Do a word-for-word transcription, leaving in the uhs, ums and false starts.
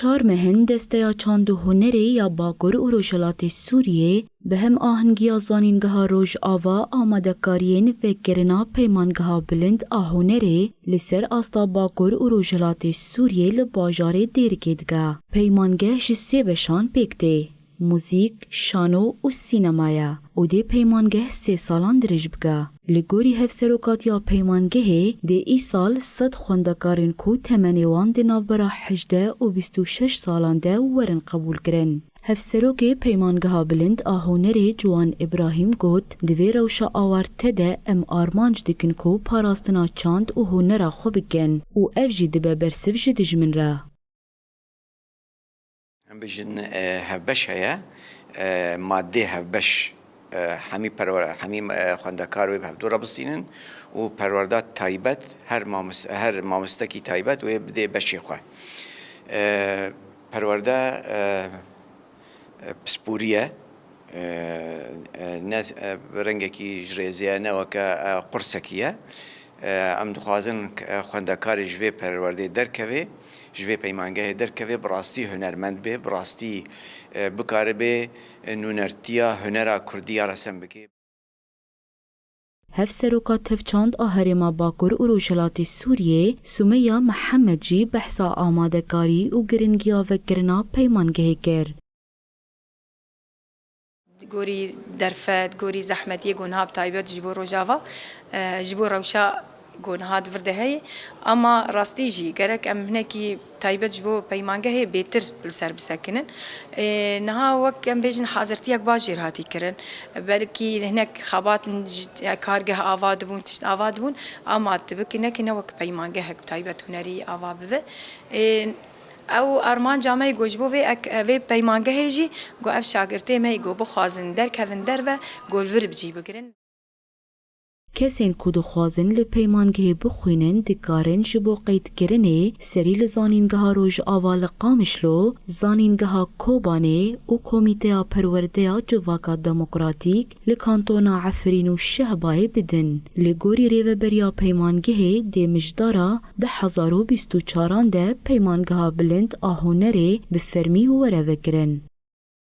Çar meh in Desteya Çand û Hunerê ya Bakur û Rojhilatê Sûriyê bi hemahengiya Zanîngeha Rojava amadekariyên vekirina Peymangeha Bilind a Hunerê li ser asta Bakur û Rojhilatê Sûriyê li bajarê Dêrikê dike. Peymangeh ji sê beşan pêk tê: muzîk, şano û sînema ye û dê peymangeh sê salan dirêj bike. Li gorî hevserokatiya peymangehê, dê îsal sed xwendekarên ku temenê wan di navbera hejdeh û bîst û şeş salan de werin qebûlkirin. Hevserokê Peymangeha Bilind a Hunerê Ciwan Îbrahîm got, di vê rewşa awarte de em armanc dikin ku parastina çand û hunera xwe bikin û ev jî dibe bersiv ji dijmin re. Em bêjin, e, hevbeş heye, e, madê hevbeş, e, hemî perwer-, hemî, e, xwendekar wê bi hevdû re bistînin û perwerda taybet, her mamis-, her mamostekî taybet wê bidê beşê xwe. E, perwerde, e, e, pisporî ye. E, e, ne, e, rengekî ji rêzê ye, ne weke, e, qursekî ye. E, em dixwazin, e, xwendekarê ji vê perwerdê derkeve, ji vê peymangehê derkeve, bi rastî hunermend be, bi rastî, e, bikaribe, e, nûnertiya hunera kurdî ya resem bike. Hevseroka Tevçand a Herêma Bakur û Rojhilatê Sûriyê, Sumeya Mihemed jî behsa amadekarî û giringiya vekirina peymangehê kir. Gorî derfet, gorî zehmetiyê ku niha bi taybet ji bo Rojava, e, ji bo rewşa ku niha di vir de heye. Ama rastî jî gerek em hinekî taybet ji bo peymangehê bêtir li ser bisekinin. E, niha wek em bêjin hazirtiyek baş jêr hatî kirin. Belkî hinek xebat ji, kargeh ava dibûn, tişt ava dibûn, ama tu bikî nekî ne wek peymangehek taybet hunerî ava bibe. E, Ew armanca me ye ku ji bo vê ek-, vê peymangehê jî ku ev şagirtê me yê ku bixwazin derkevin derve, ku li vir bi cî bigirin. Kesên ku dixwazin li peymangehê bixwînin, dikarin ji bo qeydkirinê serî li Zanîngeha Rojava li Qamişlo, Zanîngeha Kobanê û Komîteya Perwerdeya Civaka Demokratîk li Kantona Efrîn û Şehbayê bidin. Li gorî rêveberiya peymangehê, dê mijdara du hezar û bîst û çaran de Peymangeha Bilind a Hunerê bi fermî were vekirin.